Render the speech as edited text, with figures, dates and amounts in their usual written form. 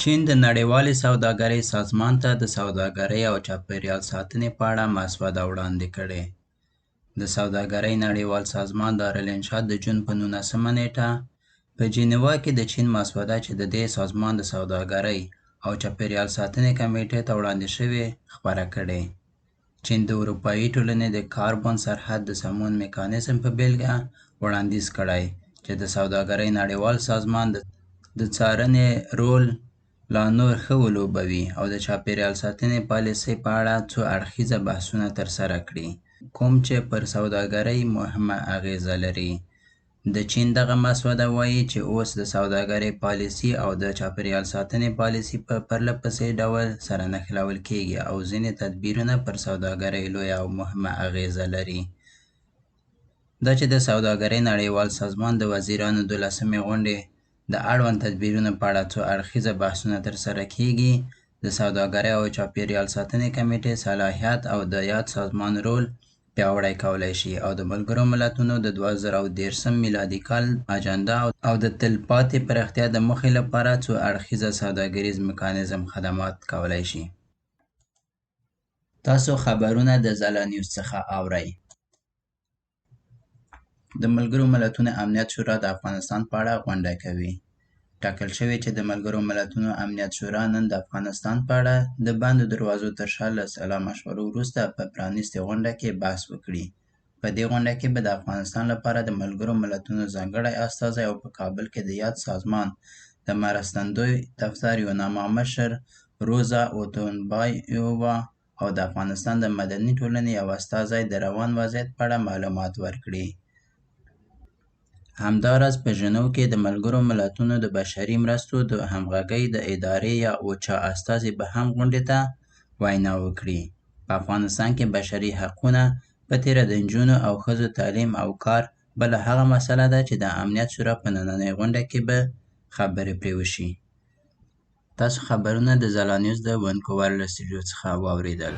چین د نړیوالې سوداګرۍ سازمان ته د سوداګرۍ او چاپیریال ساتنې په اړه مسوده وړاندې کړې. د سوداګرۍ نړیوال سازمان دارالانشا د جون په 19 نیټه په جینیوا کې د چین مسوده چې د دې سازمان د سوداګرۍ او چاپیریال ساتنې کمېټې ته وړاندې شوې، خپره کړې. چین د اروپايي ټولنې د کاربن سرحد د سمون میکانیزم په بیلګه وړاندیز کړی چې د سوداګرۍ نړیوال سازمان د څارنې رول لا نور ښه ولوبوي او د چاپیریال ساتنې پالیسۍ په اړه څو اړخیزه بحثونه ترسره کړي، کوم چې پر سوداګرۍ مهمه اغیزه لري. د چین دغه مسوده وايي چې اوس د سوداګرۍ پالیسي او د چاپیریال ساتنې پالیسي په پرله پسې ډول سره نښلول کیږي او ځینې تدبیرونه پر سوداګرۍ لویه او مهمه اغیزه لري. دا چې د سوداګرۍ نړیوال سازمان د وزیرانو دولسمې غونډې د اړوند تدبیرونو په اړه څو اړخیزه بحثونه ترسره کیږي، د سوداګرۍ او چاپیریال ساتنې کمېټې صلاحیت او د یاد سازمان رول پیاوړی کولی شي او د ملګرو ملتونو د 2030 میلادي کال اجنډا او د تلپاتې پراختیا د موخې لپاره څو اړخیزه سوداګریز میکانیزم خدمات کولی شي. تاسو خبرونه د ځلا نیوز څخه اورئ. د ملګرو ملتونو امنیت شورا د افغانستان په اړه غونډه کوي. ټاکل شوې چې د ملګرو ملتونو امنیت شورا نن د افغانستان په اړه د بندو دروازو تر شا له سلا مشورو وروسته په پرانیستې غونډه کې بحث وکړي. په دې غونډه کې به د افغانستان لپاره د ملګرو ملتونو ځانګړی استازی او په کابل کې د یاد سازمان د مرستندوی دفتر یوناما مشر روزا اوتونبایوا او د افغانستان د مدني ټولنې یو استازی د روان وضعیت په اړه معلومات ورکړي. همداراز په ژنیو کې د ملګرو ملتونو د بشري مرستو د همغږۍ د ادارې یا اوچا استازي به هم غونډې ته وینا وکړي. په افغانستان کې بشري حقونه، په تېره د نجونو او ښځو تعلیم او کار بله هغه مسله ده چې د امنیت شورا په نننۍ غونډه کې به خبرې پرې وشي. تاسو خبرونه د ځلا نیوز د ونکوور له سټوډیو څخه واورېدل.